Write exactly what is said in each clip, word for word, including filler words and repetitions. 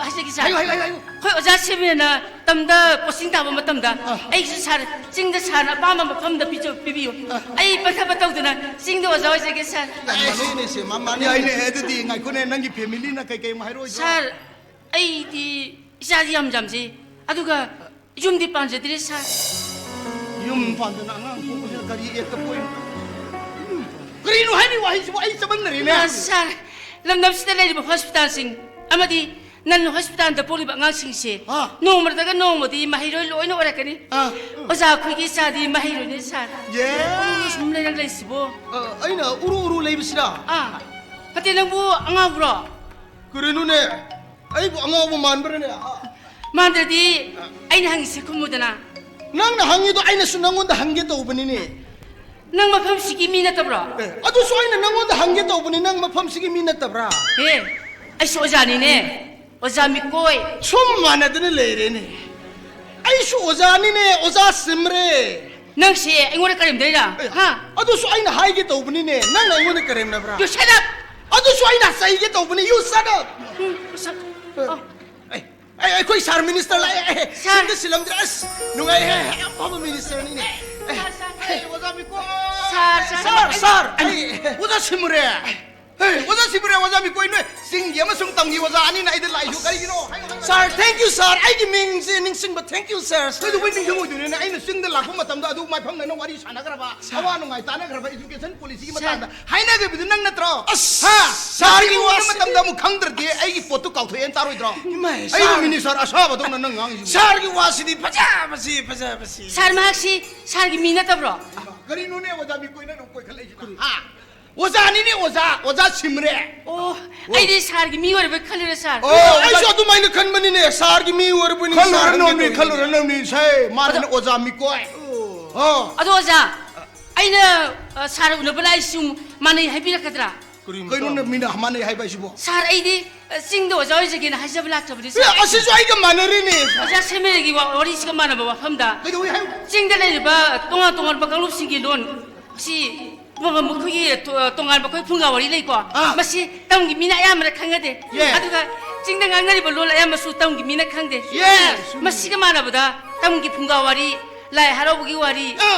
ꯍꯥꯏꯖꯒꯦ, ꯁꯥꯔ꯫ ꯍꯥꯏꯌꯨ, ꯍꯥꯏꯌꯨ, ꯍꯥꯏꯌꯨ, ꯍꯥꯏꯌꯨ꯫ ꯑꯩꯈꯣꯏ ꯑꯣꯖꯥ ꯁꯦꯝꯕꯤꯅ ꯇꯝꯗ ꯄꯣꯁꯇꯤꯡ ꯇꯥꯕ ꯃꯇꯝꯗ ꯑꯥ꯫ ꯑꯩꯒꯤꯁꯨ, ꯁꯥꯔ, ꯆꯤꯡꯗ ꯁꯥꯔꯅ ꯑꯄꯥꯝꯕ ꯃꯐꯝꯗ ꯄꯤꯖ-, ꯄꯤꯕꯤꯌꯨ꯫ ꯑꯥ꯫ ꯑꯩ ꯄꯟꯊꯕ ꯇꯧꯗꯅ ꯆꯤꯡꯗ ꯑꯣꯖꯥ ꯑꯣꯏꯖꯒꯦ, ꯁꯥꯔ꯫ ꯌꯥꯝ ꯃꯥꯟꯅꯩꯅꯦ ꯁꯦ, ꯃꯥ ꯃꯥꯟꯅꯩꯅꯦ꯫ ꯌꯥꯏꯅꯦ, ꯑꯗꯨꯗꯤ ꯉꯥꯏꯈꯣꯅꯦ, ꯅꯪꯒꯤ ꯐꯦꯃꯤꯂꯤꯅ ꯀꯩ ꯀꯩ ꯑꯃꯨꯛ ꯍꯥꯏꯔꯛꯑꯣꯏꯗ꯭ꯔꯣ? ꯁꯥꯔ, ꯑꯩꯗꯤ ꯏꯆꯥꯗꯤ ꯌꯥꯝ ꯌꯥꯝꯖꯩ, ꯑꯗꯨꯒ ꯌꯨꯝꯗꯤ ꯄꯥꯟꯖꯗ꯭ꯔꯤ, ꯁꯥꯔ꯫ ꯌꯨꯝ ꯄꯥꯟꯗꯅ ꯑꯉꯥꯡ ꯄꯣꯛꯄꯁꯤꯅ ꯀꯔꯤ ꯑꯦꯛꯇ ꯄꯣꯛꯏꯅꯣ? ꯀꯔꯤꯅꯣ ꯍꯥꯏꯔꯤ ꯋꯥꯍꯩꯁꯤꯕꯨ? ꯑꯩ ꯆꯃꯝꯅꯔꯦꯅꯦ꯫ ꯑ, ꯁꯥꯔ, ꯂꯝꯗꯝꯁꯤꯗ ꯂꯩꯔꯤꯕ ꯍꯣꯁꯄꯤꯇꯥꯜꯁꯤꯡ ꯑꯃꯗꯤ ꯅꯟ ꯍꯣꯁꯄꯤꯇꯥꯜꯗ ꯄꯣꯛꯂꯤꯕ ꯑꯉꯥꯡꯁꯤꯡꯁꯦ ꯑꯥ꯫ ꯅꯣꯡꯃꯗꯒ ꯅꯣꯡꯃꯗꯤ ꯃꯍꯩꯔꯣꯏ ꯂꯣꯏꯅ ꯑꯣꯏꯔꯛꯀꯅꯤ꯫ ꯑꯥ꯫ ꯑꯣꯖꯥ, ꯑꯩꯈꯣꯏꯒꯤ ꯏꯆꯥꯗꯤ ꯃꯍꯩꯔꯣꯏꯅꯦ, ꯁꯥꯔ꯫ ꯌꯦ꯫ ꯁꯨꯝ ꯂꯩꯔꯛ ꯂꯩꯁꯤꯕꯣ꯫ ꯑ, ꯑꯩꯅ ꯎꯔꯨ ꯎꯔꯨ ꯂꯩꯕꯁꯤꯔꯥ? ꯑꯥ꯫ ꯅꯠꯇꯦ, ꯅꯪꯕꯨ ꯑꯉꯥꯎꯕ꯭ꯔꯣ? ꯀꯔꯤꯅꯣꯅꯦ? ꯑꯩꯕꯨ ꯑꯉꯥꯎꯕ ꯃꯥꯟꯕ꯭ꯔꯅꯦ? ꯃꯥꯟꯗ꯭ꯔꯗꯤ ꯑꯩꯅ ꯍꯪꯉꯤꯁꯦ ꯈꯨꯝꯃꯨꯗꯅ꯫ ꯅꯪꯅ ꯍꯪꯉꯤꯗꯣ ꯑꯩꯅꯁꯨ ꯅꯪꯉꯣꯟꯗ ꯍꯪꯒꯦ ꯇꯧꯕꯅꯤꯅꯦ꯫ ꯅꯪ ꯃꯐꯝꯁꯤꯒꯤ ꯃꯤ ꯅꯠꯇꯕ꯭ꯔꯣ? ꯑꯦ, ꯑꯗꯨꯁꯨ ꯑꯩꯅ ꯅꯪꯉꯣꯟꯗ ꯍꯪꯒꯦ ꯇꯧꯕꯅꯤ, ꯅꯪ ꯃꯐꯝꯁꯤꯒꯤ ꯃꯤ ꯅꯠꯇꯕ꯭ꯔꯥ? ꯑꯦ, ꯑꯩꯁꯨ ꯑꯣꯖꯥꯅꯤꯅꯦ, ꯑꯣꯖꯥ ꯃꯤꯀꯣꯏ꯫ ꯁꯨꯝ ꯃꯥꯟꯅꯗꯅ ꯂꯩꯔꯦꯅꯦ꯫ ꯑꯩꯁꯨ ꯑꯣꯖꯥꯅꯤꯅꯦ, ꯑꯣꯖꯥ ꯁꯤꯝꯔꯦ꯫ ꯅꯪꯁꯦ ꯑꯩꯉꯣꯟꯗ ꯀꯔꯦꯝꯗꯩꯔꯥ? ꯑꯦ, ꯍꯥ? ꯑꯗꯨꯁꯨ ꯑꯩꯅ ꯍꯥꯏꯒꯦ ꯇꯧꯕꯅꯤꯅꯦ, ꯅꯪꯅ ꯑꯩꯉꯣꯟꯗ ꯀꯔꯦꯝꯅꯕ꯭ꯔꯥ? You shut up! ꯑꯗꯨꯁꯨ ꯑꯩꯅ ꯆꯩꯒꯦ ꯇꯧꯕꯅꯤ, you shut up! Um, shut up. ꯑꯣ꯫ ꯑꯩ, ꯑꯩ, ꯑꯩꯈꯣꯏ ꯁꯥꯔ ꯃꯤꯅꯤꯁꯇꯔ ꯂꯥꯛꯑꯦ꯫ ꯑꯦ, ꯁꯥꯔ꯫ ꯁꯤꯟꯗ ꯁꯤꯜꯂꯝꯗ꯭ꯔꯦ꯫ ꯑꯁ, ꯅꯨꯡꯉꯥꯏꯍꯦ꯫ ꯌꯥꯝ ꯐꯕ ꯃꯤꯅꯤꯁꯇꯔꯅꯤꯅꯦ꯫ ꯑꯦ, ꯁꯥꯔ, ꯁꯥꯔ꯫ ꯑꯦ, ꯑꯣꯖꯥ ꯃꯤꯀꯣꯏ꯫ ꯁꯥꯔ, ꯁꯥꯔ, ꯁꯥꯔ, ꯁꯥꯔ꯫ ꯑꯩ, ꯑꯣꯖꯥ ꯁꯤꯃꯨꯔꯦ꯫ ꯍꯦ, ꯑꯣꯖꯥ ꯁꯤꯃꯨꯔꯦ, ꯑꯣꯖꯥ ꯃꯤꯀꯣꯏ꯫ ꯅꯣꯏ ꯆꯤꯡꯒꯤ ꯑꯃꯁꯨꯡ ꯇꯝꯒꯤ ꯑꯣꯖꯥ ꯑꯅꯤꯅ ꯑꯩꯗ ꯂꯥꯛꯏꯁꯨ ꯀꯔꯤꯒꯤꯅꯣ? ꯍꯥꯏꯌꯨ, ꯍꯥꯏꯌꯨ꯫ ꯁꯥꯔ, thank you, ꯁꯥꯔ꯫ ꯑꯩꯒꯤ ꯃꯤꯡꯁꯦ ꯅꯤꯡꯁꯤꯡꯕ, thank you, ꯁꯥꯔ꯫ ꯀꯩꯗꯧꯕꯩ ꯅꯤꯡꯁꯤꯡꯉꯣꯏꯗꯣꯏꯅꯣꯅꯦ? ꯑꯩꯅ ꯆꯤꯡꯗ ꯂꯥꯛꯄ ꯃꯇꯝꯗ ꯑꯗꯨ ꯃꯥꯏꯐꯝꯅꯅ ꯋꯥꯔꯤ ꯁꯥꯟꯅꯈ꯭ꯔꯕ, ꯑꯋꯥ ꯅꯨꯡꯉꯥꯏ ꯇꯥꯟꯅꯈ꯭ꯔꯕ, education policyꯒꯤ ꯁꯥꯔ꯫ ꯃꯇꯥꯡꯗ ꯍꯥꯏꯅꯈꯤꯕꯗꯨ ꯅꯪ ꯅꯠꯇ꯭ꯔꯣ? ꯑꯁ, ꯍꯥ? ꯁꯥꯔꯒꯤ ꯃꯁꯤꯒꯤ ꯋꯥꯁꯤ ꯃꯇꯝꯗ ꯑꯃꯨꯛ ꯈꯪꯗ꯭ꯔꯗꯤ ꯑꯩꯒꯤ ꯄꯣꯠꯇꯨ ꯀꯥꯎꯊꯣꯛꯑꯦꯅ ꯇꯥꯔꯣꯏꯗ꯭ꯔꯣ? ꯏꯃꯥꯏ, ꯑꯩꯕꯨ ꯁꯥꯔ꯫ ꯃꯤꯅꯤꯁꯇꯔ ꯑꯁꯥꯕꯗꯧꯅ ꯅꯪ ꯉꯥꯡꯉꯤꯁꯤꯕꯨ? ꯁꯥꯔꯒꯤ ꯋꯥꯁꯤꯗꯤ ꯐꯖꯕꯁꯤ, ꯐꯖꯕꯁꯤ꯫ ꯁꯥꯔ, ꯃꯍꯥꯛꯁꯤ ꯁꯥꯔꯒꯤ ꯃꯤ ꯅꯠꯇꯕ꯭ꯔꯣ? ꯀꯔꯤꯅꯣꯅꯦ ꯑꯣꯖꯥ ꯃꯤꯀꯣꯏꯅ ꯑꯗꯨꯝ ꯀꯣꯏꯈꯠꯂꯛꯏꯁꯤꯅ? ꯍꯥ? ꯑꯣꯖꯥꯅꯤꯅꯦ, ꯑꯣꯖꯥ, ꯑꯣꯖꯥ ꯁꯤꯝꯔꯦ꯫ ꯑꯣ, ꯑꯣ꯫ ꯑꯩꯗꯤ ꯁꯥꯔꯒꯤ ꯃꯤ ꯑꯣꯏꯔꯕꯣꯏ ꯈꯜꯂꯨꯔꯦ, ꯁꯥꯔ꯫ ꯑꯣ, ꯑꯩꯁꯨ ꯑꯗꯨꯃꯥꯏꯅ ꯈꯟꯕꯅꯤꯅꯦ, ꯁꯥꯔꯒꯤ ꯃꯤ ꯑꯣꯏꯔꯕꯣꯏ ꯅꯤꯡ-, ꯈꯜꯂꯨꯔꯅꯨ, ꯁꯥꯔꯒꯤ ꯃꯤ ꯃꯤ ꯇꯧꯔꯤꯅꯦ꯫ ꯈꯜꯂꯨꯔꯅꯨ, ꯃꯤ, ꯁꯦ, ꯃꯥꯅꯅꯦ ꯑꯗꯣ ꯑꯣꯖꯥ ꯃꯤꯀꯣꯏ꯫ ꯑꯣ꯫ ꯑꯣ꯫ ꯑꯗꯣ ꯑꯣꯖꯥ, ꯑꯩꯅ, ꯑ, ꯁꯥꯔ ꯎꯅꯕ ꯂꯥꯛꯏꯁꯤ ꯃꯥꯟꯅꯩ ꯍꯥꯏꯕꯤꯔꯛꯀꯗ꯭ꯔꯥ? ꯀꯔꯤ ꯀꯩꯅꯣ ꯃꯇꯥꯡ? ꯃꯤꯅ ꯃꯥꯟꯅꯩ ꯍꯥꯏꯕ ꯍꯥꯏꯁꯤꯕꯣ? ꯁꯥꯔ, ꯑꯩꯗꯤ, ꯑ, ꯆꯤꯡꯗ ꯑꯣꯖꯥ ꯑꯣꯏꯖꯒꯦꯅ ꯍꯥꯏꯖꯕ ꯂꯥꯛꯆꯕꯅꯤ, ꯑꯦ, ꯁꯥꯔ꯫ ꯑꯁꯤꯁꯨ ꯑꯩꯒ ꯃꯥꯟꯅꯔꯤꯅꯦ꯫ ꯑꯣꯖꯥ ꯁꯦꯝꯃꯦꯔꯒꯤ ꯋꯥ-, ꯋꯥꯔꯤꯁꯤꯒ ꯃꯥꯟꯅꯕ ꯋꯥꯐꯝꯗ꯫ ꯀꯩꯗꯧꯏ ꯍꯥꯏꯌꯨ? ꯆꯤꯡꯗ ꯂꯩꯔꯤꯕ ꯇꯣꯉꯥꯟ ꯇꯣꯉꯥꯟꯕ ꯀꯥꯡꯂꯨꯞꯁꯤꯡꯒꯤ ꯂꯣꯟ ꯑꯁꯤ ꯃꯈꯣꯏꯒꯤ ꯇꯣꯉꯥꯟꯕ ꯑꯩꯈꯣꯏ ꯐꯨꯡꯒꯥ ꯋꯥꯔꯤ ꯂꯩꯀꯣ꯫ ꯃꯁꯤ ꯇꯝꯒꯤ ꯃꯤꯅ ꯑꯌꯥꯝꯕꯅ ꯈꯪꯅꯗꯦ꯫ ꯑꯗꯨꯒ ꯆꯤꯡꯗ ꯉꯥꯡꯅꯔꯤꯕ ꯂꯣꯜ ꯑꯌꯥꯝꯕꯁꯨ ꯇꯝꯒꯤ ꯃꯤꯅ ꯈꯪꯗꯦ꯫ ꯃꯁꯤꯒ ꯃꯥꯟꯅꯕꯗ ꯇꯝꯒꯤ ꯐꯨꯡꯒꯥ ꯋꯥꯔꯤ, ꯂꯥꯏ ꯍꯔꯥꯎꯕꯒꯤ ꯋꯥꯔꯤ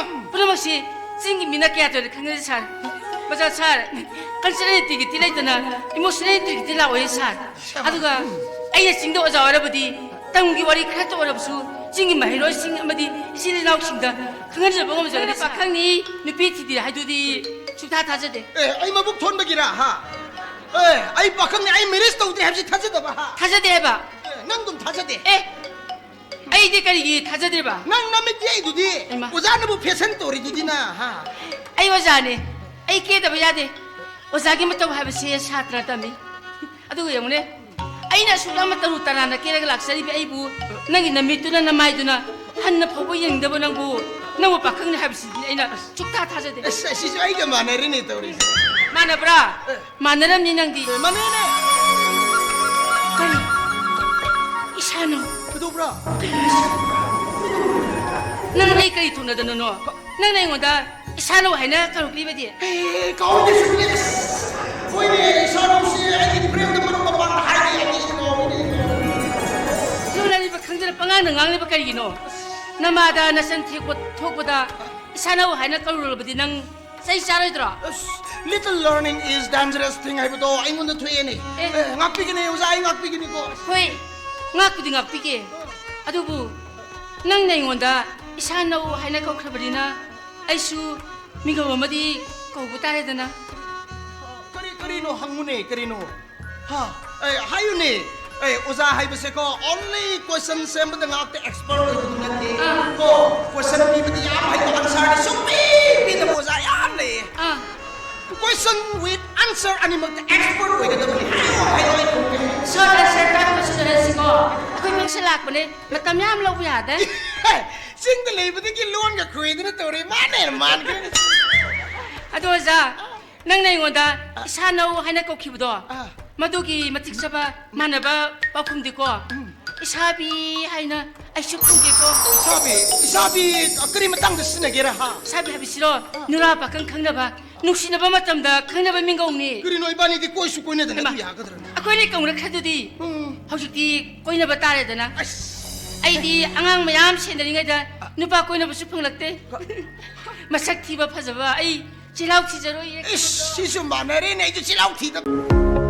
ꯄꯨꯝꯅꯃꯛꯁꯤ ꯆꯤꯡꯒꯤ ꯃꯤꯅ ꯀꯌꯥ ꯇꯣꯏꯅ ꯈꯪꯅꯗꯦ ꯁꯥꯔ꯫ ꯑꯣꯖꯥ ꯁꯥꯔ, ꯀꯜꯆꯔꯦꯜ ꯏꯟꯇꯤꯒ꯭ꯔꯤꯇꯤ ꯂꯩꯇꯅ ꯏꯃꯣꯁꯅꯦꯜ ꯏꯟꯇꯤꯒ꯭ꯔꯤꯇꯤ ꯂꯥꯛꯑꯣꯏꯌꯦ ꯁꯥꯔ꯫ ꯑꯗꯨꯒ ꯑꯩꯅ ꯆꯤꯡꯗ ꯑꯣꯖꯥ ꯑꯣꯏꯔꯕꯗꯤ ꯇꯝꯒꯤ ꯋꯥꯔꯤ ꯈꯔꯇ ꯑꯣꯏꯔꯕꯁꯨ ꯆꯤꯡꯒꯤ ꯃꯍꯩꯔꯣꯏꯁꯤꯡ ꯑꯃꯗꯤ ꯏꯆꯤꯜ ꯏꯅꯥꯎꯁꯤꯡꯗ ꯈꯪꯍꯟꯖꯕ ꯉꯝꯖꯒꯅꯤ ꯁꯥꯔ꯫ ꯄꯥꯈꯪꯅꯤ, ꯅꯨꯄꯤ ꯊꯤꯗꯦ ꯍꯥꯏꯗꯨꯗꯤ ꯁꯨꯡꯊꯥ ꯊꯥꯖꯗꯦ꯫ ꯑꯦ, ꯑꯩ ꯃꯕꯨꯛ ꯊꯣꯟꯕꯒꯤꯔꯥ, ꯍꯥ? ꯑꯦ, ꯑꯩ ꯄꯥꯈꯪꯅꯤ, ꯑꯩ ꯃꯦꯔꯦꯖ ꯇꯧꯗ꯭ꯔꯤ ꯍꯥꯏꯕꯁꯤ ꯊꯥꯖꯗꯕ, ꯍꯥ? ꯊꯥꯖꯗꯦ ꯍꯥꯏꯕ꯫ ꯑꯦ, ꯅꯪ ꯑꯗꯨꯝ ꯊꯥꯖꯗꯦ꯫ ꯑꯦ, ꯑꯩꯗꯤ ꯀꯔꯤꯒꯤ ꯊꯥꯖꯗ꯭ꯔꯤꯕ? ꯅꯪ ꯅꯃꯤꯠ ꯌꯦꯛꯏꯗꯨꯗꯤ꯫ ꯏꯃꯥ꯫ ꯑꯣꯖꯥꯅꯕꯨ ꯐꯦꯁꯟ ꯇꯧꯔꯤꯗꯨꯗꯤ ꯅ, ꯍꯥ? ꯑꯩ ꯑꯣꯖꯥꯅꯦ꯫ ꯑꯩ ꯀꯦꯗꯕ ꯌꯥꯗꯦ꯫ ꯑꯣꯖꯥꯒꯤ ꯃꯇꯧ ꯍꯥꯏꯕꯁꯦ ꯁꯥꯇ꯭ꯔ ꯇꯝꯃꯤ꯫ ꯑꯗꯨꯒ ꯌꯦꯡꯉꯨꯅꯦ, ꯑꯩꯅ ꯑꯁꯨꯛ ꯌꯥꯝꯅ ꯇꯔꯨ ꯇꯔꯥꯅ ꯀꯦꯔꯒ ꯂꯥꯛꯆꯔꯤꯕ ꯑꯩꯕꯨ ꯅꯪꯒꯤ ꯅꯃꯤꯠꯇꯨꯅ, ꯅꯃꯥꯏꯗꯨꯅ ꯍꯟꯅ ꯐꯥꯎꯕ ꯌꯦꯡꯗꯕ ꯅꯪꯕꯨ, ꯅꯪꯕꯨ ꯄꯥꯈꯪꯅꯤ ꯍꯥꯏꯕꯁꯤꯗꯤ ꯑꯩꯅ ꯁꯨꯛꯊꯥ ꯊꯥꯖꯗꯦ꯫ ꯑꯁ, ꯑꯁꯤꯁꯨ ꯑꯩꯒ ꯃꯥꯟꯅꯔꯤꯅꯦ ꯇꯧꯔꯤꯁꯦ꯫ ꯃꯥꯟꯅꯕ꯭ꯔꯥ? ꯑꯦ꯫ ꯃꯥꯟꯅꯔꯝꯅꯤ ꯅꯪꯗꯤ꯫ ꯑꯦ, ꯃꯥꯟꯅꯩꯅꯦ꯫ ꯀꯔꯤ? ꯏꯁꯥꯅꯧ꯫ ꯀꯩꯗꯧꯕ꯭ꯔꯥ? ꯀꯩꯅꯣ ꯍꯥꯏꯁꯤꯕꯣ? ꯅꯪ ꯑꯩ ꯀꯔꯤ ꯊꯣꯛꯅꯗꯅꯅꯣ? ꯅꯪꯅ ꯑꯩꯉꯣꯟꯗ ꯏꯁꯥꯅꯧ ꯍꯥꯏꯅ ꯀꯧꯔꯛꯂꯤꯕꯗꯤ? ꯑꯦ, ꯀꯥꯎꯏꯅꯦ, ꯆꯨꯝꯃꯤꯅꯦ꯫ ꯑꯁ, ꯍꯣꯏꯅꯦ, ꯏꯁꯥꯅꯧꯁꯤ ꯑꯩꯒꯤ ꯐ꯭ꯔꯦꯟꯗ ꯃꯔꯨꯞ ꯃꯄꯥꯡꯗ ꯍꯥꯏꯔꯤ ꯍꯥꯏꯕꯁꯤ ꯀꯥꯎꯏꯅꯦ꯫ ꯂꯣꯟꯅꯔꯤꯕ ꯈꯪꯗꯅ ꯄꯉꯥꯡꯗ ꯉꯥꯡꯂꯤꯕ ꯀꯔꯤꯒꯤꯅꯣ? ꯅꯃꯥꯗ ꯅꯆꯟ ꯊꯦꯛꯄ ꯊꯣꯛꯄꯗ ꯏꯁꯥꯅꯧ ꯍꯥꯏꯅ ꯀꯧꯔꯨꯔꯕꯗꯤ ꯅꯪ ꯆꯩ ꯆꯥꯔꯣꯏꯗ꯭ꯔꯣ? ꯑꯁ, little learning is dangerous thing ꯍꯥꯏꯕꯗꯣ ꯑꯩꯉꯣꯟꯗ ꯊꯣꯛꯑꯦꯅꯦ꯫ ꯑꯦ꯫ ꯑꯦ, ꯉꯥꯛꯄꯤꯒꯅꯤ ꯑꯣꯖꯥ, ꯑꯩ ꯉꯥꯛꯄꯤꯒꯅꯤꯀꯣ꯫ ꯍꯣꯏ, ꯉꯥꯛꯄꯨꯗꯤ ꯉꯥꯛꯄꯤꯒꯦ꯫ ꯑꯗꯨꯕꯨ ꯅꯪꯅ ꯑꯩꯉꯣꯟꯗ ꯏꯁꯥꯅꯧ ꯍꯥꯏꯅ ꯀꯧꯈ꯭ꯔꯕꯅꯤꯅ ꯑꯩꯁꯨ ꯃꯤꯡꯒꯧ ꯑꯃꯗꯤ ꯀꯧꯕ ꯇꯥꯔꯦꯗꯅ꯫ ꯀꯔꯤ, ꯀꯔꯤꯅꯣ ꯍꯪꯉꯨꯅꯦ, ꯀꯔꯤꯅꯣ? ꯍꯥ? ꯑꯦ, ꯍꯥꯏꯌꯨꯅꯦ꯫ ꯑꯦ, ꯑꯣꯖꯥ ꯍꯥꯏꯕꯁꯦꯀꯣ, only question ꯁꯦꯝꯕꯗ ꯉꯥꯛꯇ expert ꯑꯣꯏꯕꯗꯨ ꯅꯠꯇꯦ꯫ ꯑꯥ꯫ ꯀꯣ, question ꯄꯤꯕꯗꯤ ꯌꯥꯝ ꯍꯩꯕ, answerꯗꯤ ꯁꯨꯡꯄꯤ ꯄꯤꯗꯕ ꯑꯣꯖꯥ ꯌꯥꯝ ꯂꯩꯌꯦ꯫ ꯑꯥ꯫ Question with answer ꯑꯅꯤꯃꯛꯇ expert ꯑꯣꯏꯒꯗꯕꯅꯤ꯫ ꯍꯥꯏꯌꯣ, ꯍꯥꯏꯌꯣ, ꯍꯥꯏꯌꯣ꯫ Short answer, short question ꯍꯥꯏꯁꯤꯀꯣ, ꯑꯩꯈꯣꯏ ꯃꯤꯁꯦ ꯂꯥꯛꯄꯅꯦ, ꯃꯇꯝ ꯌꯥꯝ ꯂꯧꯕ ꯌꯥꯗꯦ꯫ ꯆꯤꯡꯗ ꯂꯩꯕꯗꯒꯤ ꯂꯣꯟꯒ ꯈꯣꯏꯗꯅ ꯇꯧꯔꯦ꯫ ꯃꯥꯅ ꯍꯦꯟꯅ ꯃꯥꯟꯈ꯭ꯔꯦ꯫ ꯑꯗꯣ ꯑꯣꯖꯥ, ꯅꯪꯅ ꯑꯩꯉꯣꯟꯗ ꯏꯁꯥꯅꯧ ꯍꯥꯏꯅ ꯀꯧꯈꯤꯕꯗꯣ, ꯑꯥ꯫ ꯃꯗꯨꯒꯤ ꯃꯇꯤꯛ ꯆꯥꯕ ꯃꯥꯟꯅꯕ ꯄꯥꯎꯈꯨꯝꯗꯤꯀꯣ, ꯎꯝ꯫ ꯏꯁꯥꯕꯤ ꯍꯥꯏꯅ ꯑꯩꯁꯨ ꯈꯨꯝꯒꯦꯀꯣ꯫ ꯏꯁꯥꯕꯤ? ꯏꯁꯥꯕꯤ ꯀꯔꯤ ꯃꯇꯥꯡꯗ ꯁꯤꯖꯤꯟꯅꯒꯦꯔꯥ, ꯍꯥ? ꯏꯁꯥꯕꯤ ꯍꯥꯏꯕꯁꯤꯔꯣ, ꯑꯥ꯫ ꯅꯨꯔꯥ ꯄꯥꯈꯪ ꯈꯪꯅꯕ ꯅꯨꯡꯁꯤꯅꯕ ꯃꯇꯝꯗ ꯈꯪꯅꯕ ꯃꯤꯡꯒꯧꯅꯤ꯫ ꯀꯔꯤꯅꯣ, ꯏꯕꯥꯅꯤꯗꯤ ꯀꯣꯏꯁꯨ ꯀꯣꯏꯅꯗꯅ ꯍꯩꯃꯥ, ꯑꯗꯨ ꯌꯥꯒꯗ꯭ꯔꯅꯦ? ꯑꯩꯈꯣꯏ ꯂꯩꯀꯪ ꯈꯔꯗꯨꯗꯤ ꯎꯝ꯫ ꯍꯧꯖꯤꯛꯇꯤ ꯀꯣꯏꯅꯕ ꯇꯥꯔꯦꯗꯅ꯫ ꯑꯁ, ꯑꯩꯗꯤ ꯑꯉꯥꯡ ꯃꯌꯥꯝ ꯁꯦꯟꯅꯔꯤꯉꯩꯗ ꯅꯨꯄꯥ ꯀꯣꯏꯅꯕꯁꯨ ꯐꯪꯂꯛꯇꯦ꯫ ꯃꯁꯛ ꯊꯤꯕ ꯐꯖꯕ ꯑꯩ ꯆꯤꯜꯍꯥꯎ ꯊꯤꯖꯔꯣꯏꯌꯦ꯫ ꯏꯁ, ꯁꯤꯁꯨ ꯃꯥꯟꯅꯔꯦꯅꯦ, ꯑꯩꯁꯨ ꯆꯤꯜꯍꯥꯎ ꯊꯤꯗꯕ꯫